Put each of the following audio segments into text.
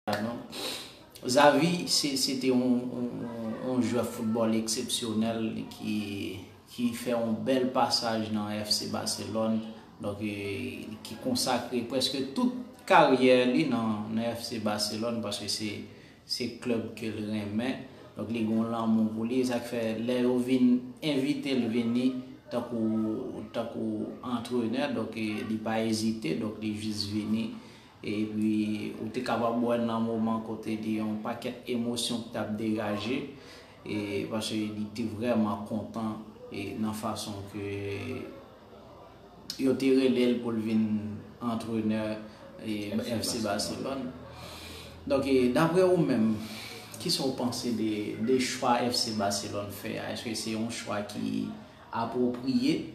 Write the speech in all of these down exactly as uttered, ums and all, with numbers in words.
la non. Xavi se se te yon yon- yon jwè foutbòl eksepsyonèl ki ki fè yon bèl pasaj nan FC Barcelone. Donk e, ki konsakre prèske tout karyè li nan nan FC Barcelone paske se se klèb ke l renmen. Donk li gen yon lanmou pou li, sa k fè lè yo vin envite l vini tankou tankou antrenè, donk e, li pa ezite, donk li jis vini. Epi ou te kapab wè nan moman kote li yon pakèt emosyon ki t ap degaje, e paske li te vrèman kontan e nan fason ke yo te rele l pou l vin antrenè e FC Barcelone. Donk e, daprè ou menm, kisa w panse de de chwa FC Barcelone fè a? Èske se yon chwa ki apwopriye?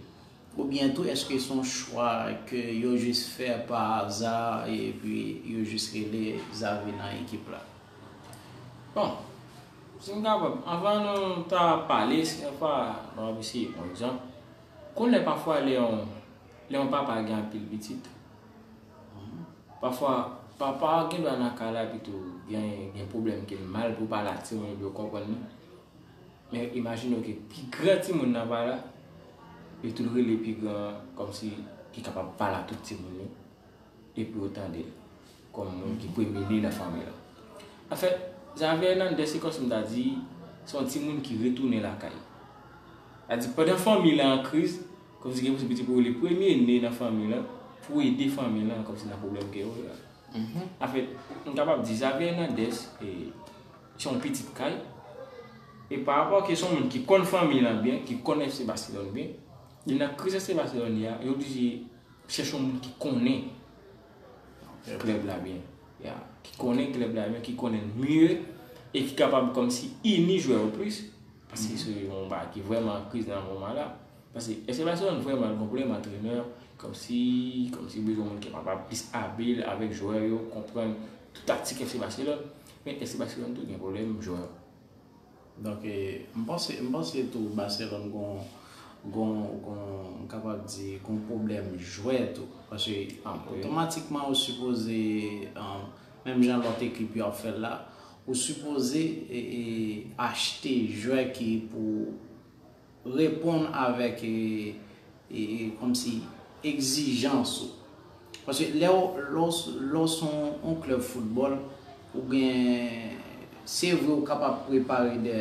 Oubyen tou èske se yon chwa ke yo jis fè pa aza epi yo jis rele Xavi nan ekip la? Bon, si m kapab, anvan nou ta pale, si yon fwa nou ap eseye pran egzanp, konnen pafwa lè yon lè yon papa gen anpil pitit, pafwa papa a gen dwa nan ka la epi tou gen gen pwoblèm ke l mal pou pale ak timoun epi yo konprann li. Men imajine w ke pi gran timoun nan pa la, epi tou l rele pi gran an kòmsi ki kapab pale a tout timoun yo epi yo tande l kòm moun ki premye ne nan fanmi lan. Anfèt, Xavi Hernandez se kòmsi m ta di se yon timoun ki retounen lakay. Sa di pandan fanmi lan an kriz, kòmsi gen posiblite pou rele premye ne nan fanmi lan pou ede fanmi lan kòmsi nan pwoblèm ke yo ye a. Anfèt, m kapab di Xavi Hernandez e se yon pitit kay. E pa rapò ke se yon moun ki konn fanmi lan byen, ki konn FC Barcelone byen, li nan kriz FC Barcelone li a, li oblije chèche yon moun ki konnen klèb la byen. Ya, ki konnen klèb la byen, ki konnen l mye e ki kapab kòmsi ini jwè yo plis. Paske se yon bagay ki vrèman an kriz nan moman la. Paske FC Barcelone vrèman gon pwoblèm antrenè, kòmsi kòmsi bezwen moun ki kapab plis abil avèk jwè yo, konprann tout taktik FC Barcelone. Men FC Barcelone tou gen pwoblèm jwè. Donk e, m panse m panse tou Barcelone gon gon gon m kapab di gon pwoblèm jwè tou. Paske otomatikman ou sipoze, menm jan lòt ekip yo ap fè l la, ou sipoze e, e, achte jwè ki pou reponn avèk e, e, e, kòmsi egzijans ou. Paske lè w lè w lè w se yon yon klèb foutbòl, ou gen se vre ou kapab prepare de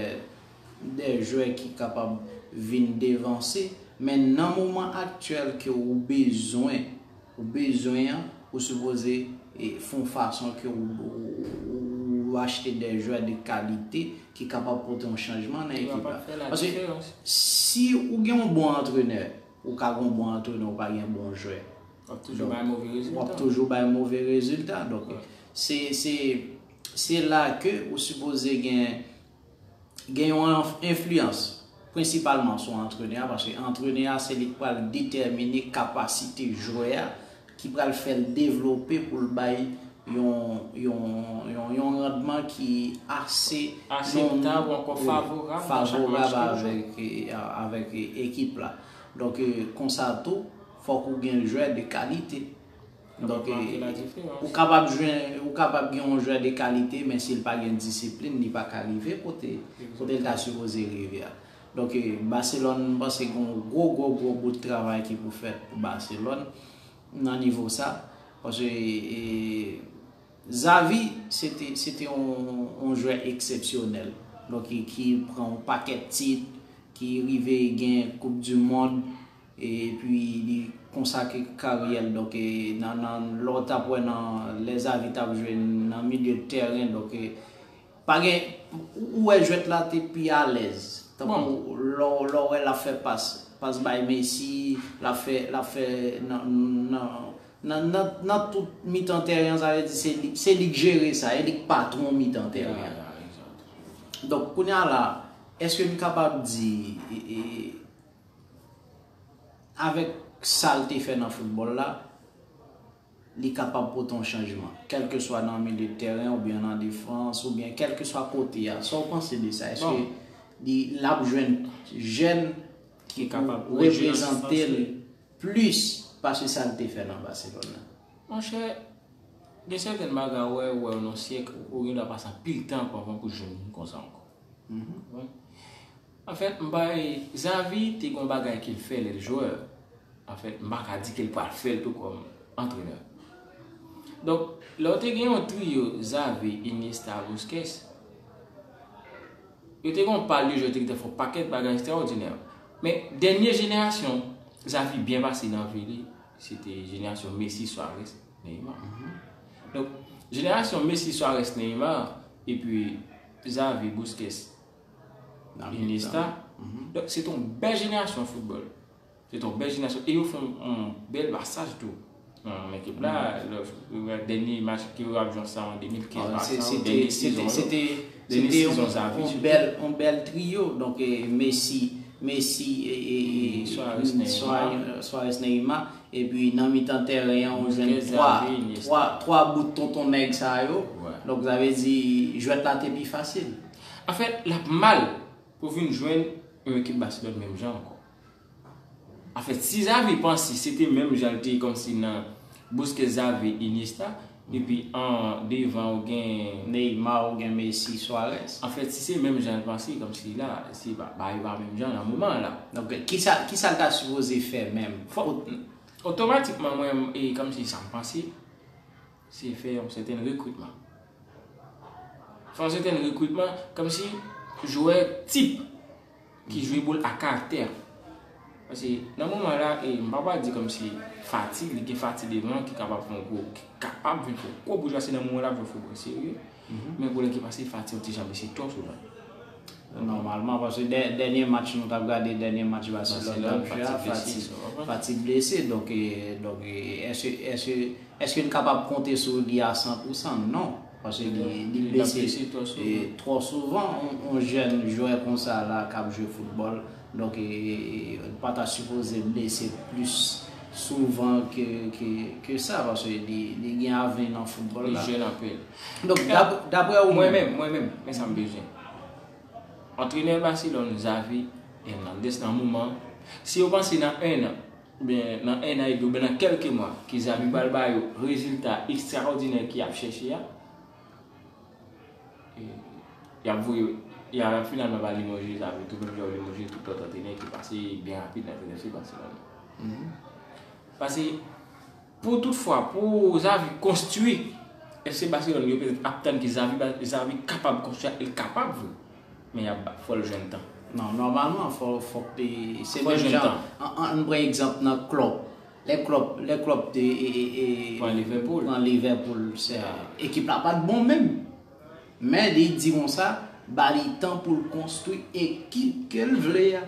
de jwè ki kapab vin devanse, men nan moman aktyèl ke ou bezwen ou bezwen an, ou sipoze e, fè yon fason ke ou, ou, ou, ou achte de jwè de kalite ki kapab pote yon chanjman nan ekip la. Paske si ou gen yon bon antrenè, ou ka gen yon bon antrenè, ou pa gen bon jwè. W ap toujou bay move rezilta. W ap toujou bay move rezilta. Donk, se, se, se la ke ou sipoze gen, gen yon enfliyans, prensipalman sou antrenè a, paske antrenè a se li k pral detèmine kapasite jwè a, ki pral fè l devlope pou l bay yon, yon, yon, yon randman ki ase akseptab ou ankò favorab avèk, avèk ekip la. Donk, konsa tou, fòk ou gen jwè de kalite. Donk, ou kapab jwenn, ou kapab gen yon jwè de kalite, men si l pa gen disiplin, li pa ka rive kote, kote l ta sipoze rive a. Donk, Barcelone, m panse gen yon gwo, gwo, gwo bout travay ki pou fèt pou Barcelone nan nivo sa. Paske, e, Xavi, se te, se te yon, yon jwè eksepsyonèl. Donk, ki, ki pran yon pakèt tit, ki rive gen Koup di Mond, epi li konsakre karyè l. Donk, e, nan, nan, lè w t ap wè nan, lè Xavi t ap jwe nan milye tèren, donk, e, pa gen, ou wè jwèt la te pi alèz. Tankou lè w lè w wè l ap fè pas, pas bay Messi, l ap fè, l ap fè nan, nan, nan, nan, nan tout mitan tèren an, sa vle di se li, se li k jere sa, e li k patwon mitan tèren an. Donk, kounye a la, èske n kapab di, e, e, avèk sa l te fè nan foutbòl la, li kapab pote yon chanjman, kèlkeswa nan milye tèren oubyen nan defans, oubyen kèlkeswa kote a. Sa w panse de sa? Èske li, l ap jwenn jèn ki pou reprezante l plis pase sa l te fè nan Barcelone la? Monchè, Gen sèten bagay ou wè, ou wè nan syèk, ou gen dwa pase anpil tan ankò avan pou jwenn moun konsa ankò. Anfèt, m pa, Xavi te gen yon bagay ke l fè lè l jwè. Anfèt, m pa ka di ke l pral fè l tou kòm antrenè. Donk, lè w te gen yon triyo Xavi, Iniesta, Busquets, yo te gen yon pal de jwè ki te fè yon pakèt bagay ekstraòdinè. Men dènye jenerasyon Xavi byen pase nan vi li, se te jenerasyon Messi, Suarez, Neymar. Donk, jenerasyon Messi, Suarez, Neymar, epi Xavi, Busquets, Iniesta. Donk, se te yon bèl jenerasyon foutbòl. Se te yon bèl jenerasyon. E yo fè yon, yon bèl pasaj tou nan ekip la. Lè, dènye match ke yo ap jwe ansanm an de mil kenz, Barça, dènye sezon yo. Dènye sezon Xavi, se te yon bèl triyo. Donk, eh, Messi, Messi, eh, eh, eh, Suarez, Neymar. Suarez, Neymar. Epi nan mitan tèren an, ou jwenn twa, twa, twa bout tonton nèg sa yo. Donk, sa vle di, jwèt la te pi fasil. Anfèt, l ap mal pou vin jwenn yon ekip Barcelone menm jan ankò. Anfèt, si Xavi panse se te menm jan l te ye kòmsi nan Busquets, Xavi, Iniesta, epi an devan ou gen Neymar, ou gen Messi, Suarez. Anfèt, si se menm jan l panse, kòmsi la, se pa, bagay pa menm jan nan moman la. Donk, kisa, kisa l ta sipoze fè menm? Fò, otomatikman, mwen, e kòmsi sa m panse, se fè yon sèten rekritman. Fè yon sèten rekritman, kòmsi jwè tip ki jwe boul a karaktè. Paske nan moman la, e, m pa pral di kòmsi Fati, li gen Fati devan ki kapab fè yon gwo, ki kapab vin fè yon gwo boujwa, se nan moman la pou jwe foutbòl serye. Men pou lè ki pase, Fati yon ti jan blese twò souvan. Nòmalman, paske dè-, dènye match nou t ap gade, dènye match Barcelone t ap jwe a, Fati, Fati blese. Donk, e, donk, e, èske, èske, èske n kapab konte sou li a san pou san? Non. Paske li, li blese twò souvan. Yon, yon jèn jwè konsa la k ap jwe foutbòl. Donk, e, e, e, pa ta sipoze blese plis souvan ke, ke, ke sa, paske li, li gen avni nan foutbòl la. Li jèn anpil. Donk, dap-, daprè ou menm? Mwen menm, mwen menm, men sa m bezwen. Antrenè Barcelone, Xavi Hernandez nan moman, si yo panse nan en an, oubyen nan en an epi, oubyen nan kèlke mwa, ke Xavi pral ba yo rezilta ekstraòdinè ke y ap chèche a, e, y ap voye, y a finalman ba limoje Xavi, tou menm jan yo limoje tout lòt antrenè ki pase byen rapid nan F F C Barcelone. Paske pou tout fwa, pou Xavi konstwi F C Barcelone, yo petèt ap tann ke Xavi, Xavi kapab konstwi, e l kapab vre. Men y ap ba, fò l jwenn tan. Non, nòmalman, fò, fòk te, se menm jan, an, an, ann pran egzanp nan Klopp. Lè Klopp, lè Klopp te, e, e, e, pran Liverpool. Pran Liverpool, se, ekip la pa t bon menm. Men li di konsa, ba li tan pou l konstwi ekip ke l vle a.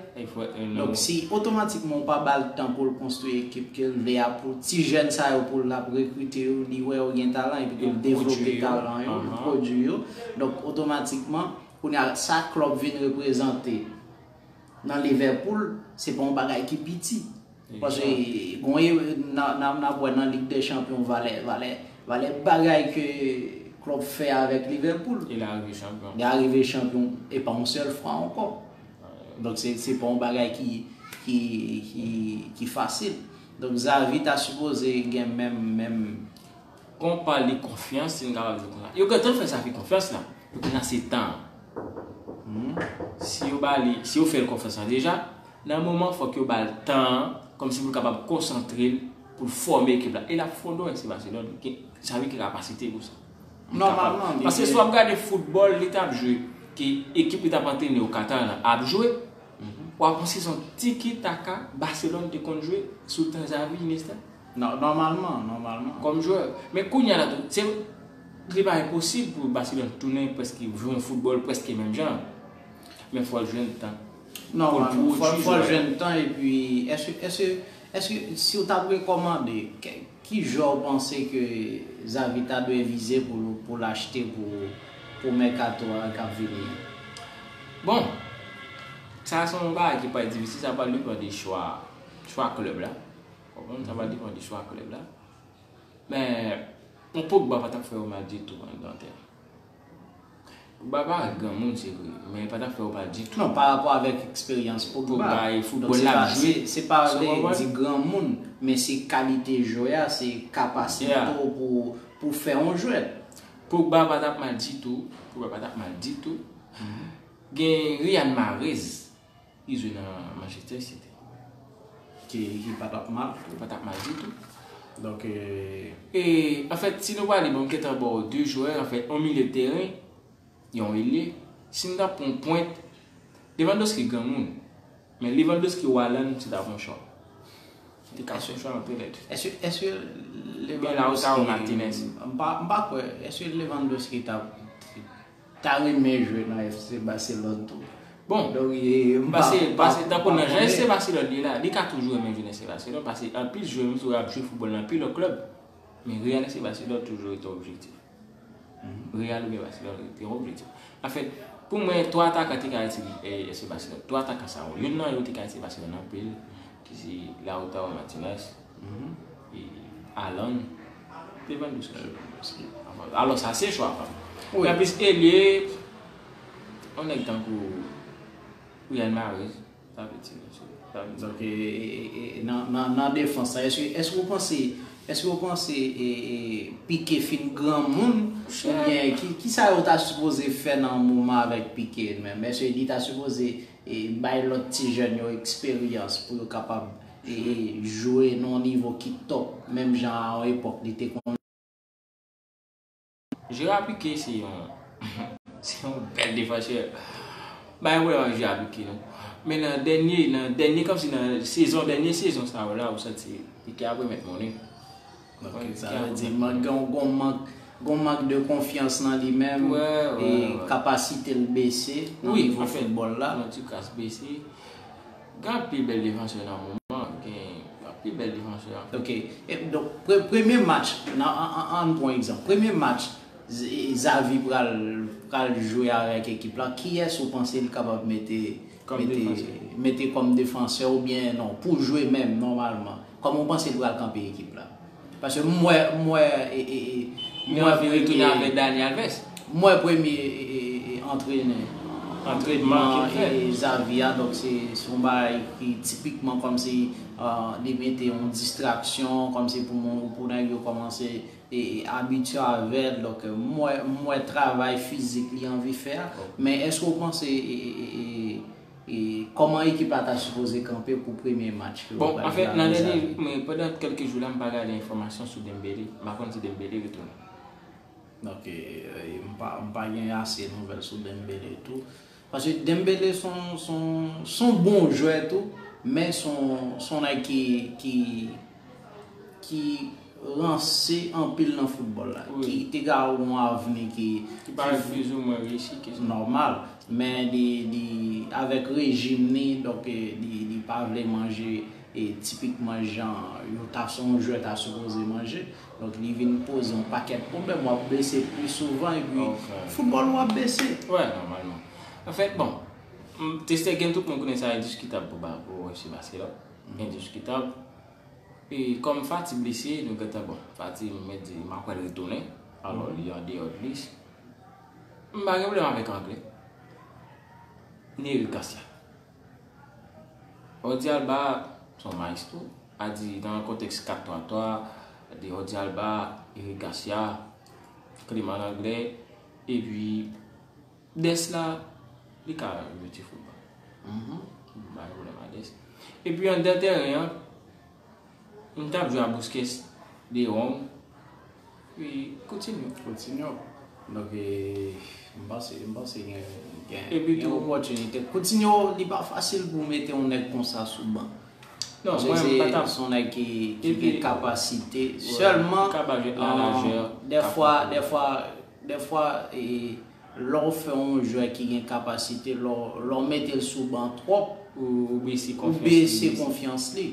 Donk, si otomatikman ou pa ba l tan pou l konstwi ekip ke l vle a, pou ti jèn sa yo, pou l ap rekrite yo, li wè yo gen talan, epi pou l devlope talan yo, l pwodui yo. Donk, otomatikman, kounye a, sa Klopp vin reprezante nan Liverpool, se pa yon bagay ki piti. Paske, gon, n a, n a, n ap wè nan Lig dè Chanpyon, valè, valè, valè bagay ke Klopp fè avèk Liverpool. E l arive chanpyon. Li arive chanpyon, e pa yon sèl fwa ankò. Donk, se, se pa yon bagay ki, ki, ki, ki fasil. Donk, Xavi ta sipoze gen menm, menm Gon pale konfyans, si n kapab di konsa. Yo gentan fè Xavi konfyans la. Yo gentan se tan. Si yo ba li, si yo fè l konfyans la deja, nan moman fòk yo ba l tan an, kòmsi pou l kapab konsantre l, pou l fòme ekip la. E l ap fè yon dwòl, se Barcelone, Xavi gen kapasite pou sa. Nòmalman, paske si w ap gade foutbòl li t ap jwe, ke ekip li t ap antrene o Qatar la ap jwe, w ap panse se yon tiki taka Barcelone te konn jwe sou tan Xavi, Iniesta. Nò-, nòmalman, nòmalman. Kòm jwè. Men kounye a la tou, se, li pa enposib pou Barcelone tounen prèske jwe yon foutbòl prèske menm jan. Men fò l jwenn tan. Nòmalman, fò, fò l jwenn tan, epi, èske, èske, èske si w t ap rekòmande, ki, ki jwè w panse ke Xavi ta dwe vize pou, pou l achte pou, pou mèkato a k ap vini an? Bon, sa se yon bagay ki pa difisil, sa pral depann de chwa, chwa klèb la. Konprann? Sa va depann de chwa klèb la. Men, yon Pogba pa t ap fè yo mal ditou anndan tèren. Pogba pa granmoun, se vre, men li pa t ap fè yo mal ditou. Non, pa rapò avèk eksperyans Pogba. Pogba e foutbòl l ap jwe. Se, se pa vle di granmoun, men se kalite jwè a, se kapasite w pou, pou fè yon jwèt. Pogba pa t ap mal ditou. Pogba pa t ap mal ditou. Gen Riyad Mahrez ki jwe nan Manchester City. Ki, ki pa t ap mal. Li pa t ap mal ditou. Donk, e, E, anfèt, si nou pale, bon, m gentan ba w de jwè, anfèt, yon milye de teren, yon elye. Si n ta pran yon pwent, Lewandowski granmoun. Men Lewandowski ou Haaland, se ta pran yon chwa. Li ka fè yon chwa antre lè de. Èske, èske Gen Lautaro Martinez. M pa, m pa kwè. Èske Lewandowski ta, ta renmen jwe nan F C Barcelone tou? Bon, Donk, e, m pa, pase, m pa, pase tankou m pa nan jan F C konnen. Barcelone li la, li ka toujou renmen jwe nan F C Barcelone, pase anpil jwè menm si w ap jwe foutbòl nan anpil lòt klèb. Men Real F C Barcelone toujou rete objektif. Real oubyen Barcelone rete yon objektif. Anfèt, pou mwen, twa atakan te ka itilize F C Barcelone. Twa atakan sa yo. Youn nan yo te ka itilize Barcelone anpil, ki se Lautaro Martinez, e Haaland, Lewandowski. Alò, sa se chwa pa m. Wi. Nan plis elye, yon nèg tankou Riyad Mahrez, sa vle di, sa vle di. Donk, e, e, e, e, nan, nan, nan defans la, èske, èske w panse, èske w panse e, e, Piqué fin granmoun? Oubyen ki, ki sa yo ta sipoze fè nan yon moman avèk Piqué menm? Èske li ta sipoze e, bay lòt ti jèn yo eksperyans pou yo kapab e, e, jwe nan yon nivo ki top, menm jan a yon epòk li te konn. Gerard Piqué se yon se yon bèl defansè. M pa gen pwoblèm ak Gerard Piqué non. Men nan dènye, nan dènye, kòmsi nan sezon, dènye sezon sa yo la, ou santi Piqué ap remèt monnen. Donk, sa vle di, man, gen yon mank, gen yon mank de konfyans nan li menm, Wè, wè, e wè. Kapasite l bese nan Wi, nivo anfèt, foutbòl la. Nan ti kras bese. Gen anpil bèl defansè nan moman, gen anpil bèl defansè. Ok. E, donk, pre, premye match, nan, an, an, an pran egzanp. Premye match, Z- Xavi pral, pral jwe avèk ekip la. Kiyès ou panse li kapab mete, Kòm mete, defansè. mete kòm defansè oubyen non, pou jwe menm nòmalman? Kòman ou panse li pral kanpe ekip la? Paske m wè, m wè, e, e, e, Li anvi retounen avèk Dani Alves. M wè premye e, e, e, antrenè. Antrenman ke l fè. E, e, Xavi a, donk se se yon bagay ki tipikman kòmsi e, li mete yon distraksyon, kòmsi pou moun, pou nèg yo kòmanse e, e, abitye avè l. Donk, m wè, m wè travay fizik li anvi fè a. Men èske w panse e, e, e, e, e, kòman ekip la ta sipoze kanpe pou premye match yo Bon, pral anfèt, jwe nan avèk dènye, Xavi? Men pandan kèlke jou la, m pa gade enfòmasyon sou Dembélé. M pa konn si Dembélé retounen. Ok, e, m pa, m pa gen ase nouvèl sou Dembélé tou. Paske Dembélé se yon, se yon, se yon bon jwè tou, men se yon, se yon nèg ki, ki, ki ranse anpil nan foutbòl la, Wi. Ki te ka yon avni ki, Ki parèt plizoumwen reyisi ke sa. Nòmal, men li, li avèk rejim li, donk e, li, li pa vle manje e tipikman jan yo ta, yon jwè ta sipoze manje. Donk li vin poze yon pakèt pwoblèm, w ap blese pli souvan epi Ok. Foutbòl w ap blese. Wè, nòmalman. Anfèt, bon, m, Ter Stegen, tout moun konnen sa endiskitab pou ba, pou F C Barcelone. Endiskitab. E kòm Fati blese, nou gentan bon. Fati, m mèt di, m ap wè l retounen. Alò, li an deyò de lis. M pa gen pwoblèm avèk Anglè. Ni Eric Garcia. Jordi Alba, se yon mayestwo. A di, nan kontèks kat twa twa, de Jordi Alba, Eric Garcia, Clément Lenglet, epi Dest la, li ka jwe ti foutbòl. M pa gen pwoblèm a Dest. Epi anndan tèren an, m t ap jwe a Busquets, De Jong, epi Coutinho. Coutinho. Donk, e, m panse, m panse gen, gen, Epi gen tou- opòtinite. Coutinho, li pa fasil pou mete yon nèg konsa sou ban. Non, Paske mwen, m se pa t ap se yon nèg ki, ki Epi- gen kapasite. Sèlman, Li kapab jwe nan euh, lajè, dèfwa, kapab. Dèfwa, dèfwa, e, lè w fè yon jwè ki gen kapasite, lè w, lè w mete l sou ban twòp, Ou, ou bese ou konfyans bese li. Konfyans li.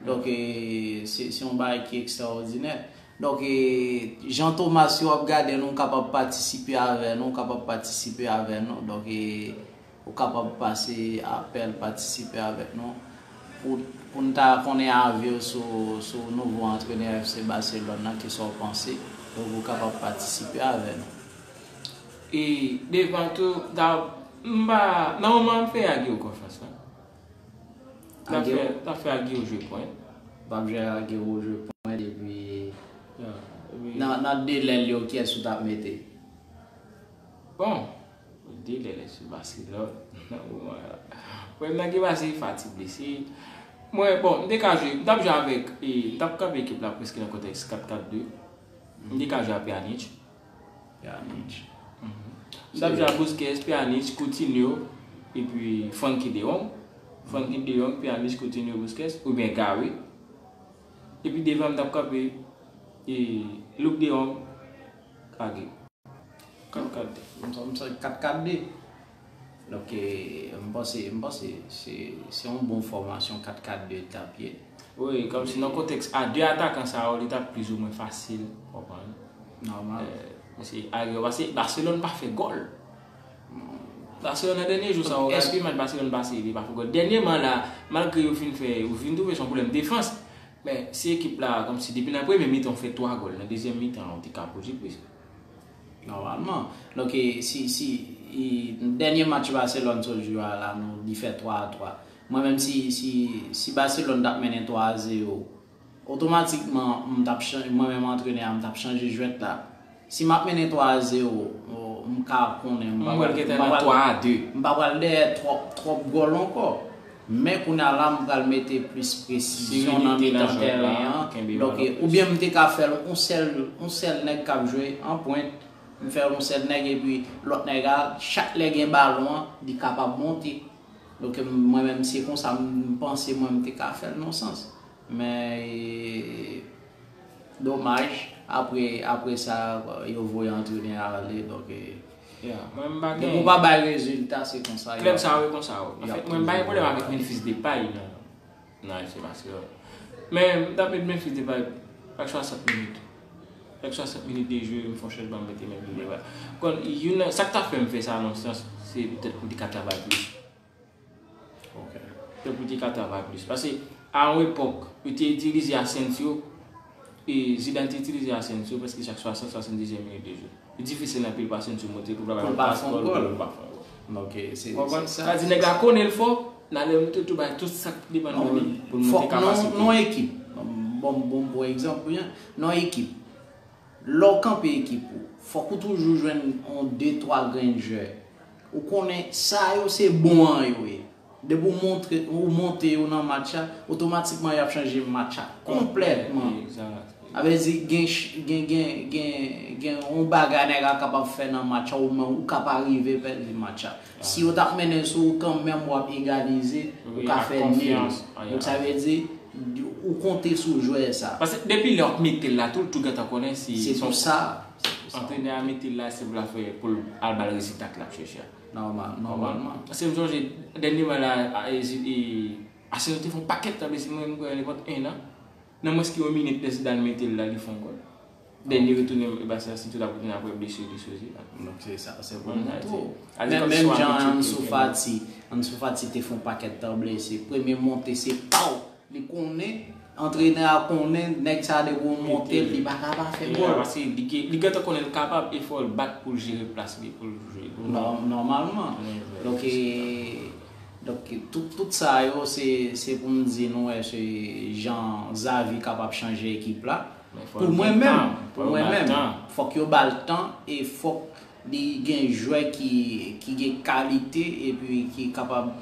Donk, e, se, se yon bagay ki ekstraòdinè. Donk, e, Jean Thomas, si w ap gade nou, kapab patisipe avè nou, kapab patisipe avè nou. Donk, e, ou kapab pase apèl, patisipe avèk nou. Pou, pou n ta konnen avi w sou, sou nouvo antrenè F C Barcelone nan, kisa w panse. Donk, ou kapab patisipe avè nou. E devan tou, ta, m pa, nan moman m fè Aguero konfyans la. Ta Aguero? Fè, ta fè Aguero jwe pwen. W ap jwe Aguero jwe pwen epi Ya. Nan, nan de lèl yo, kiyès ou t ap mete? Bon, de lèl, èske Barcelone nan moman la. Premye nan ki pase, Fati blese. Mwen, bon, m te ka jwe, m t ap jwe avèk, e, m t ap kanpe ekip la prèske nan kontèks kat kat de. M te ka jwe ak Pjanic. Pjanic. M t ap jwe ak Busquets, Pjanic, Coutinho, epi Frenkie de Jong. Frenkie de Jong, Pjanic, Coutinho, Busquets, oubyen Garry. Epi devan m t ap kanpe, e, Luuk de Jong, Kage. Kat kat de. M santi kat kat de. Donk, e, m panse, m panse se, se yon bon fòmasyon kat kat de t ap ye. Wi, kòmsi nan kontèks a de atakan sa yo, li t ap plizoumwen fasil, w konprann? Nòmal. E, paske, paske Barcelone pa fè gòl. Barcelone nan dènye jou sa yo, gade pi match Barcelone pase, li pa fè gòl. Dènyèman la, malgre yo fin fè, yo fin twouve se yon pwoblèm defans, men si ekip la, kòmsi depi nan premye mitan, w fè twa gòl, nan dezyèm mitan, w te ka pwodui plis. Nòmalman. Donk, e, si, si, e, dènye match Barcelone sot jwe a la, nou, li fè twa a twa. Mwen menm, si, si, si Barcelone t ap mennen twa a zewo, otomatikman, m t ap chanje, mwen menm antrenè a, m t ap chanje jwèt la. Si m ap mennen twa a zewo, o, m ka konnen, m pa pral, m pa pral, m pa pral dèyè twòp, twòp gòl ankò. Men kounye a la, m pral mete plis presizyon nan mitan tèren an. Donk, oubyen m te ka fè l yon sèl, yon sèl nèg k ap jwe an pwent, m fè l yon sèl nèg, epi lòt nèg la, chak lè gen balon an, li kapab monte. Donk, mwen menm, se konsa m panse mwen m te ka fè l nan sans. Men, e, domaj, apre, apre sa, yo voye antrenè a ale, donk, e, depi w pa bay rezilta, se konsa. Klèb sa yo, e konsa yo. Anfèt, mwen m pa gen pwoblèm avèk Memphis Depay nan, nan F C Barcelone. Men, m t ap met Memphis Depay chak swasant minit. Chak swasant minit de jwe, m fè yon chanjman, m mete Memphis Depay. Kon, youn nan, sa k ta fè m fè sa nan sans, se petèt pou li ka travay plis. Tankou li te ka travay plis. Paske, a yon epòk, yo te itilize Asensio, e Zidane te itilize Asensio prèske chak swasant, swasanndizyèm minit de jwe. Li difisil anpil pou Asensio monte pou l pa fè yon gòl, pou l pa fè yon gòl. Ou konprann? Sa di nèg la konnen l fò, nan lè l monte tou bay tout sa k depann de li pou l monte kapasite. Nan yon ekip, bon, bon, bon egzanp, wi, nan yon ekip, lè w kanpe ekip ou, fòk ou toujou jwenn yon de twa grenn jwè. Ou konnen sa yo se bon an yo ye. Depi w montre, ou monte yo nan match la, otomatikman y ap chanje match la konplètman. Sa vle di gen, gen, gen, gen, gen yon bagay nèg la kapab fè nan match la, ou menm ou ka pa rive pèdi match la. Si yo t ap mennen sou ou kanmenm, w ap egalize, ou ka fè nil. Donk sa vle di, ou konte sou jwè sa. Paske depi lè w ap mete l la, tou, tou gentan konnen si se pou sa. Antrenè a mete l la, se pou l al fè, pou l al ba l rezilta ke l ap chèche a. Nòmal, nòmalman. Paske m sonje, dènyèman la, a, e, e, Arsenal te fè yon pakèt tan blese, mwen, m kwè nenpòt en an. Nan mwens ke yon minit, lè Zidane mete l la, li fè yon gòl. Dènye retounen, e, Barcelona, sitou l ap retounen apre blesir li sozi la. Donk, se sa, se pou nou tou. Menm, menm jan Ansu Fati, Ansu Fati te fè yon pakèt tan blese. Premye monte, se paw! Li konnen, antrenè a konnen, nèg sa depi w monte l, li pa ka pa fè gòl. Paske li gen, li gentan konnen l kapab, e fò l bat pou l jere plas li, pou l jwe. Nòmalman. Donk, e, donk, tout, tout sa yo, se, se pou m di nou, wè, se jan Xavi kapab chanje ekip la. Pou mwen menm, pou mwen menm, fòk yo ba l tan e fòk li gen jwè ki, ki gen kalite epi ki kapab,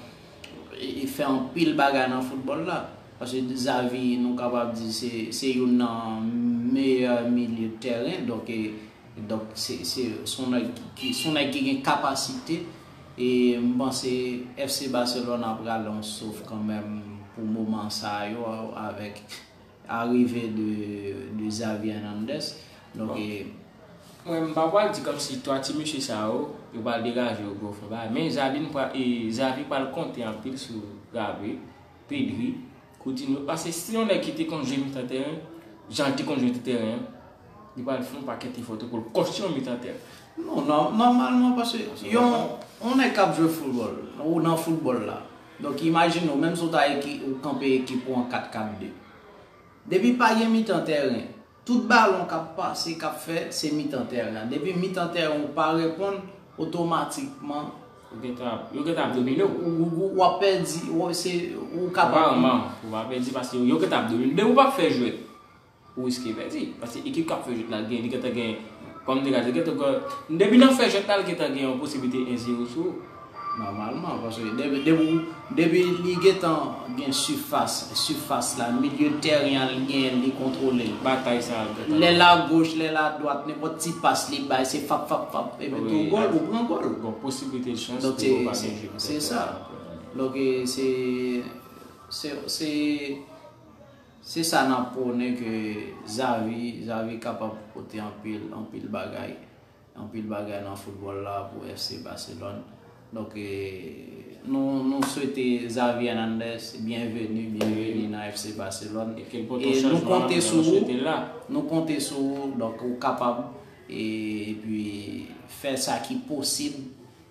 e, e fè anpil bagay nan foutbòl la. Paske Xavi, nou kapab di se, se youn nan meyè milye de tèren. Donk, e, donk se, se, se yon nèg ki, se yon nèg ki gen kapasite. E m panse F C Barcelona pral yon souf kanmenm pou moman sa yo avèk arive de, de Xavi Hernandez. Donk, e, mwen, m pa pral di kòmsi twa ti mesye sa yo, yo pral degaje yo pou yo fè bagay. Men Xavi, n pral, e, Xavi pral konte anpil sou Gavi, Pedri, Coutinho. Paske si yon nèg ki te konn jwe mitan tèren, jan l te konn jwe mitan tèren an, li pral fè yon pakèt efò tou pou l konstwi yon mitan tèren. Non, nò-, nòmalman, paske yon, yon nèg k ap jwe foutbòl, ou nan foutbòl la. Donk, imajine w, menm si w ta eki-, ou kanpe ekip ou an kat kat de. Depi pa gen mitan tèren, tout balon k ap pase, k ap fè, se mitan tèren an. Depi mitan tèren ou pa reponn, otomatikman, yo gentan ap, yo gentan ap domine w. Ou, ou, ou ap pèdi, ou, se, ou kapab. Rarman, ou pa pèdi paske yo gentan ap domine. Depi ou pa fè jwèt, Ou riske pèdi. Paske ekip k ap fè jwèt la, gen, li gentan gen, kòm m te ka di, gentan gen, depi nan fè jwèt la, li gentan gen yon posiblite en zewo sou ou. Nòmalman, paske depi, depi, depi li gentan gen sifas, sifas la, milye tèren an, li gen, li kontwole l. Batay sa ap gentan. Lè l agoch, lè l adwat, nenpòt ti pas li bay, se fap, fap, fap, epi tou gòl, ou pran gòl. Gon posiblite chans. Donk, se, se sa. Donk, e, se, se, se, se sa n ap pwone ke Xavi, Xavi kapab pote anpil, anpil bagay, anpil bagay nan foutbòl la pou F C Barcelone. Donk, e, nou, nou swete Xavi Hernandez byenveni, byenveni nan F C Barcelone. E ke l pote yon chanjman, nou konte sou ou, nou konte sou ou, donk ou kapab, e, epi fè sa ki posib,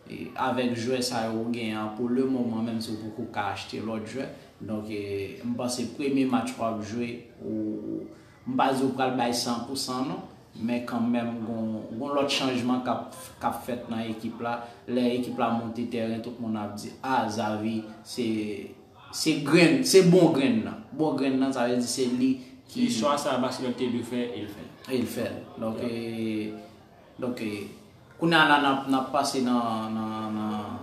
e, avèk jwè sa yo ou genyen an pou le moman, menm si ou poko ka achte lòt jwè. Donk, e, m panse premye match w ap jwe, ou, m pa di w pral bay san pou san non, men kanmenm gon, gon lòt chanjman k ap, k ap fèt nan ekip la. Lè ekip la monte tèren, tout moun ap di, a, Xavi, se, se grenn, se bon grenn nan. Bon grenn nan, sa vle di se li ki... Chwa sa Barcelone te dwe fè, e l fè l. E l fè l. Donk, e, donk, e, kounye a la, n ap, n ap pase nan, nan, nan, nan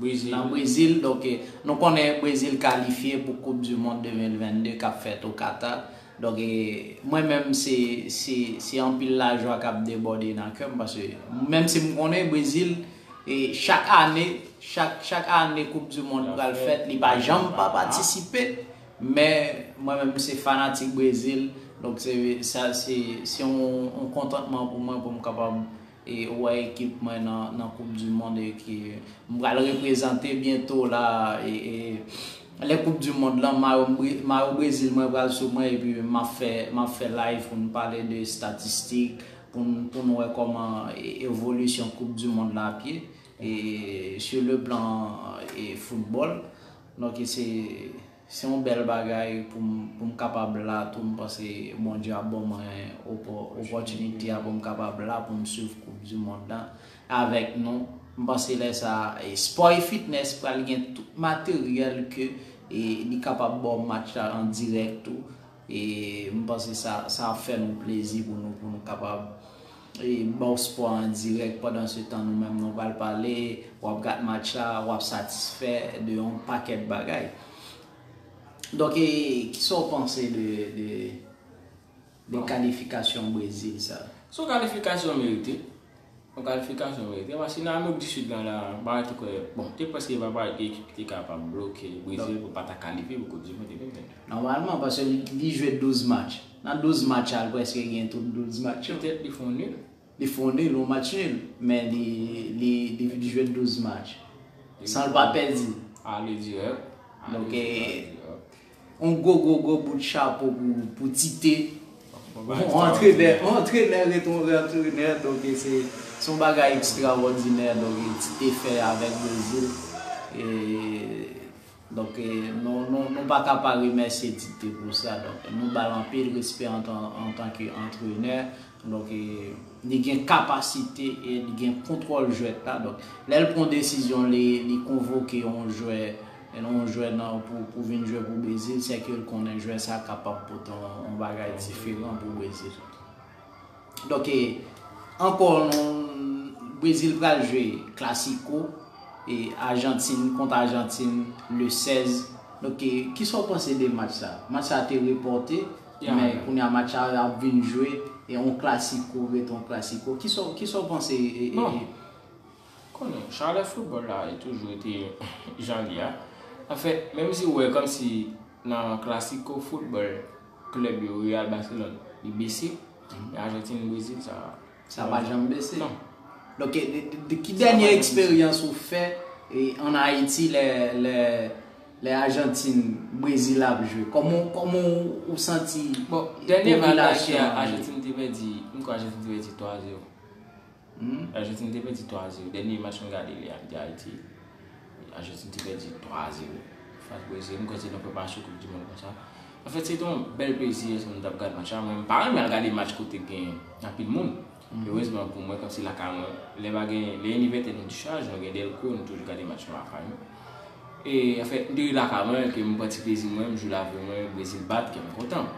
Brezil. Donk, e, nou konnen Brezil kalifye pou Koup di Mond de mil vennde k ap fèt o Qatar. Donk, e, mwen menm, se, se, se anpil lajwa k ap debòde nan kè m, paske menm si m konnen Brezil, e, chak ane, chak, chak ane Koup di Mond pral fèt, li pa janm pa patisipe. Men, mwen menm, se fanatik Brezil. Donk, se, sa, se, se yon, yon kontantman pou mwen, pou m kapab e wè ekip mwen nan, nan Koup di Mond e ke m pral reprezante byento la, e, e lè Koup di Mond lan, mayo, mayo Brezil mwen pral sou mwen, epi m ap fè, m ap fè live pou n pale de estatistik, pou n, pou n wè kòman, e, evolisyon Koup di Mond la ap ye, e, sur le plan, e, foutbòl. Donk, se, se yon bèl bagay pou m, pou m kapab la tou. M panse Bondye ap ban mwen opò-, opòtinite a pou m kapab la, pou m swiv Koup di Mond la avèk nou. M panse lè sa, e, Sport et Fitness pral gen tout materyèl ke, e, li kapab ba w match la an dirèk tou. E m panse sa, sa ap fè nou plezi pou nou, pou nou kapab, e, ba w spò an dirèk. Pandan se tan, nou menm, nou pral pale, w ap gad match la, w ap satisfè de yon pakèt bagay. Donk, e, kisa w panse de, de, de kalifikasyon Brezil sa? Se yon kalifikasyon merite. Yon kalifikasyon merite. Paske nan Amerik di Sid lan la, m pa rete kwè, bon, te prèske pa parèt gen ekip ki te kapab bloke Brezil pou pa ta kalifye pou Koup di Mond de mil vennde. Nòmalman, paske li, li jwe douz match. Nan douz match a, l prèske gen tout douz match yo. Petèt li fè yon nil. Li fè yon nil, yon match nil. Men li, li, li, li jwe douz match. San l pa pèdi. Ale dirèk. Donk, e, yon gwo, gwo, gwo bout chapo pou, pou Tite. Yon antrenè, yon antrenè ret yon antrenè, donk, e, se, se yon bagay ekstrawòdinè, donk, e, Tite fè avèk Brezil. E, donk, e, nou, nou, nou pa ka pa remèsye Tite pou sa. Donk, nou ba l anpil respè antan, antanke antrenè. Donk, e, li gen kapasite e li gen kontwòl jwèt la. Donk, lè l pran desizyon, li, li konvoke yon jwè, yon jwè nan, pou, pou vin jwe pou Brezil, sèke l konnen jwè sa kapab pote yon, yon bagay diferan pou Brezil. Donk, e, ankò, nou, Brezil pral jwe Clasico, e, Ajantin kont Ajantin, le sèz. Donk, e, kisa w panse de match sa? Match sa te repòte, men kounye a match sa ap vin jwe, e yon Clasico ret yon Clasico. Kisa w, kisa w panse, e, e, bon, e, konnen, chalè foutbòl la, e, toujou rete jan l ye a. Anfèt, menm si w wè kòmsi nan Clasico foutbòl klèb yo, Real, Barcelone, li bese, men Ajantin, Brezil, sa, sa pa janm bese. Non. Donk, e, de, de, de, ki dènye eksperyans ou fè, e, ann Ayiti, lè, lè, lè Ajantin, Brezil ap jwe? Kòman, kòman ou, ou santi popilasyon an? Bon, dènye match la, Ajantin te pèdi, m kwè Ajantin te pèdi twa zewo. Ajantin te pèdi twa zewo. Dènye match mwen gade, li ap de Ayiti. Ajantin te pèdi twa zewo fas Brezil. M kwè se nan preparasyon Koup di Mond konsa. Anfèt, se te yon bèl plezi, lè m t ap gad match la. Mwen, m pa renmen al gade match kote gen anpil moun. Erezman pou mwen, kòmsi lakay mwen, lè pa gen, lè enivètè nou dichaj, nou gen dèlko, nou toujou gade match nou lakay nou. E, anfèt, m te ret lakay mwen, ke m pran ti plezi mwen, m jwe lavi mwen, Brezil bat, ke m kontan.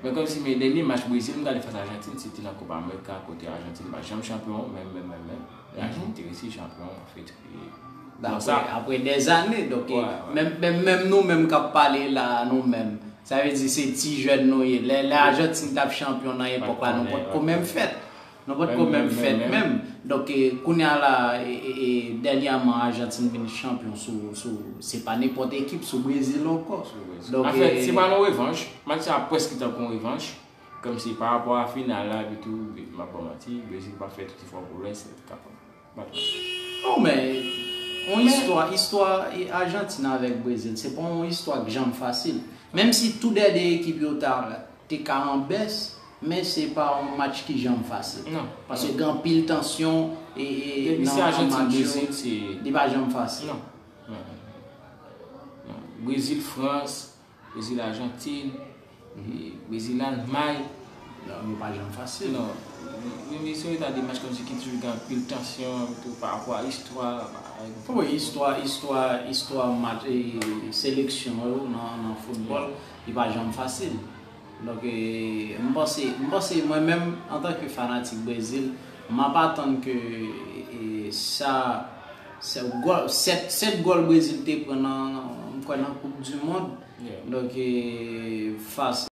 Men kòmsi men dènye match Brezil m gade fas Ajantin, se te nan Copa America kote Ajantin pa janm chanpyon, menm, menm, menm, menm. E Ajantin te resi chanpyon, anfèt. E, bon, Apre, apre dèzane, donk, Ouais, ouais. menm, menm, menm nou menm k ap pale la, nou menm. Sa vle di se ti jèn nou ye. Lè, lè Ajantin t ap chanpyon nan epòk la, nou potko menm fèt. Nou potko menm fèt menm. Donk, e, kounye a la, e, e, e, dènyèman, Ajantin vin chanpyon sou, sou, se pa nenpòt ekip, sou Brezil ankò. Donk, Anfèt, e, se pa yon revanch. Match sa prèske tankou yon revanch. Kòmsi pa rapò a final la, epi tou, m ap ba w manti, Brezil pa fè tout efò pou lwès, se kapab. Non, men, yon istwa, istwa e, Ajantin avèk Brezil, se pa yon istwa k janm fasil. Menm si tou dè de ekip yo ta, te ka an bès, men se pa yon match ki janm fasil. Non. Paske gen anpil tansyon e, e Depi nan, se nan Ajantin, match yo, Brezil, se. Li pa janm fasil. Non. Non. Non. Brezil, Frans, Brezil, Ajantin, e Brezil, Almay. Non, yo pa janm fasil. Non. Men, men se yon eta de match kòmsi ki toujou gen anpil tansyon, tou pa rapò a istwa. Wi, istwa, istwa, istwa match, e, seleksyon yo nan, nan foutbòl, li pa janm fasil. Donk, e, m panse, m panse mwen menm, antanke fanatik Brezil, m ap atann ke, e, sa, sa gòl, sèt, sèt gòl Brezil te pran nan, m kwè nan Koup di Mond. Yeah. Donk, e, fas